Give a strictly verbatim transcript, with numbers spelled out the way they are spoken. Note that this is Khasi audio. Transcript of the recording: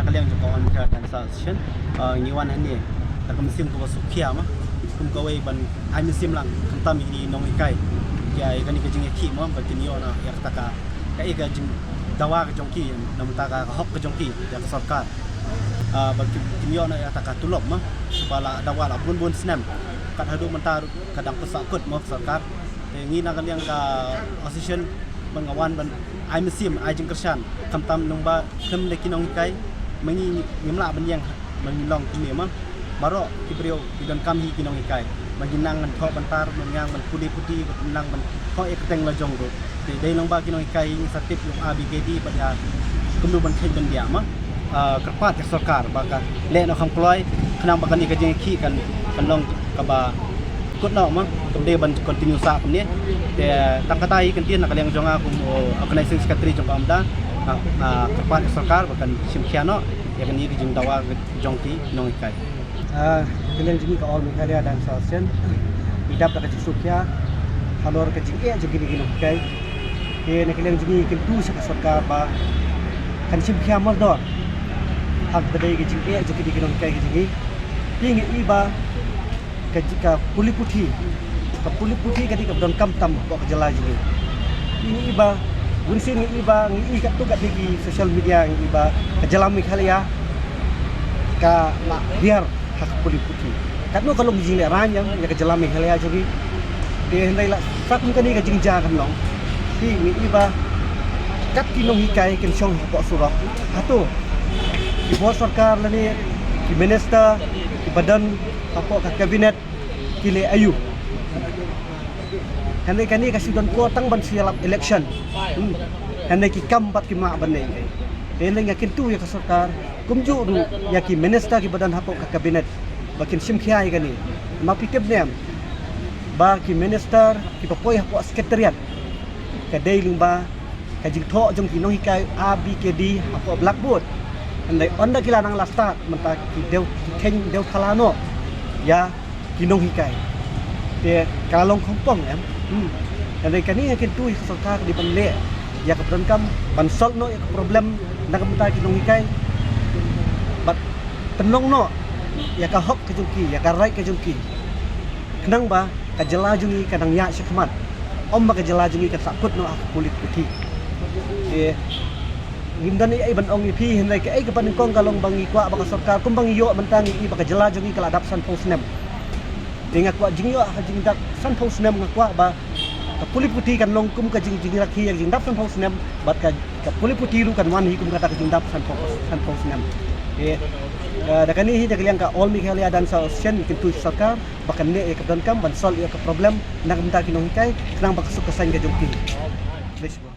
Ka liang jong ka All Meghalaya Dance Association, ah, ngi wan hangne da ka mynsiem kaba sngewkhia ma, kum kawei ban ai mynsiem lang khamtam ïa ki nonghikai, ïa kane ka jingïakhih ma, ba kin ïoh noh ïa kata ka, ka, ïa ka jingdawa ka jong ki, namar ka, ka hok ka jong ki ïa ka sorkar. Ah, ba kin, kin ïoh noh ïa kata ka tulop ma, ba la dawa la bun bun snem, kat haduh mynta ruh ka dang pynsahkut ma ka sorkar. Te ngi na ka liang ka association ba nga wan ban ai mynsiem, ai jingkyrshan, khamtam lyngba khlem da ki nonghikai, ma ngi ngim lah ban ïeng, ma ngi long kumne ma. Baroh ki briew ki donkam hi ki nonghikai, ma ngi nang ban thoh ban tar, ma ngi nang ban pule puthi, ma ngi nang ban thoh ïa ka kyrteng la jong ruh. Te dei lyngba ki nonghikai ngi sa tip ïa u A B K D bad ïa kumno ban kheiñ ban biah ma. Ah, kyrpad ïa ka sorkar ba kan leh noh kham kloi, khnang ba kane ka jingïakhih kan, kan long kaba kut noh ma, kam dei ban continue sah kumne. Te tang kata hi kyntien na ka liang jong nga kum u organizing secretary jong ka AMDA, ah, ah, kyrpad ïa ka sorkar ba kan shim khia noh ïa kane ka jingdawa ka jong ki nonghikai. Ah, ka liang jong ngi ka All Meghalaya Dance Association, ngi dap da ka jingsngewkhia halor ka jingeh jong kine ki nonghikai. Te na ka liang jong ngi kyntu sha ka sorkar ba kan shim khia mardor ha kaba dei ka jingeh jong kine ki nonghikai ka jong ngi. Te ngi i ba ka ji-, ka pule puthi, ka pule puthi ka dei kaba donkam tam hapoh ka jylla jong ngi. Ngi i ba, bun sien ngi i ba, ngi i katto katne ki social media ngi i ba ka jylla Meghalaya ka la hiar ha ka pule puthi. Katno ka long ka jinglehrain ïa ka jylla Meghalaya jong ngi. Te hynrei la sat kum kane ka jingjia kan long, te ngi i ba kat ki nonghikai kin shong hapoh surok, hato ki bor sorkar lane ki minister kiba don hapoh ka cabinet ki leh aïu? Hynrei kane ka shu don por tang ban shu ïalap election. Hmm. Hynrei ki kam pat kim lah ban leh. Te hynrei nga kyntu ïa ka sorkar, kumjuh ruh ïa ki minister kiba don hapoh ka cabinet, ba kin shim khia ïa kane. Ma phi tip ne em ba ki minister kiba poi hapoh secretariat ka dei lyngba ka jingthoh jong ki nonghikai A B K D hapoh blackboard. Hynrei ynda ki la nang la start mynta ki dei, ki kheiñ dei thala noh ïa ki nonghikai. Te ka la long khongpong em. Hmm. Hynrei kane nga kyntu ïa ka sorkar ka dei ban leh ïa kaba donkam ban solve noh ïa ka problem na ka bynta ki nonghikai, bad pynlong noh ïa ka hok ka jong ki, ïa ka right ka jong ki, khnang ba ka jylla jong ngi ka nang ïaid shakhmat, ym ba ka jylla jong ngi kan sahkut noh ha ka pule puthi. Te ngim don ei ei ban ong ïa phi, hynrei kaei kaba nyngkong ka long ba ngi kwah ba ka sorkar, kumba ngi ïoh mynta ngi i ba ka jylla jong ngi ka la dap sanphew snem. Te nga kwah jingïoh ha ka jingdap sanphew snem, nga kwah ba ka pule puthi kan long kum ka jing, jingrakhe ïa ka jingdap sanphew snem, bad ka, ka pule puthi ruh kan wan hi kum kata ka jingdap sanphew, sanphew snem. Te, eh, da kane hi da ka liang ka All Meghalaya Dance Association ngi kyntu ïa ka sorkar ba kan leh ïa kaba donkam ban solve ïa ka problem na ka bynta ki nonghikai, khnang ba ka suk ka saiñ ka jong ki. Khublei shibun.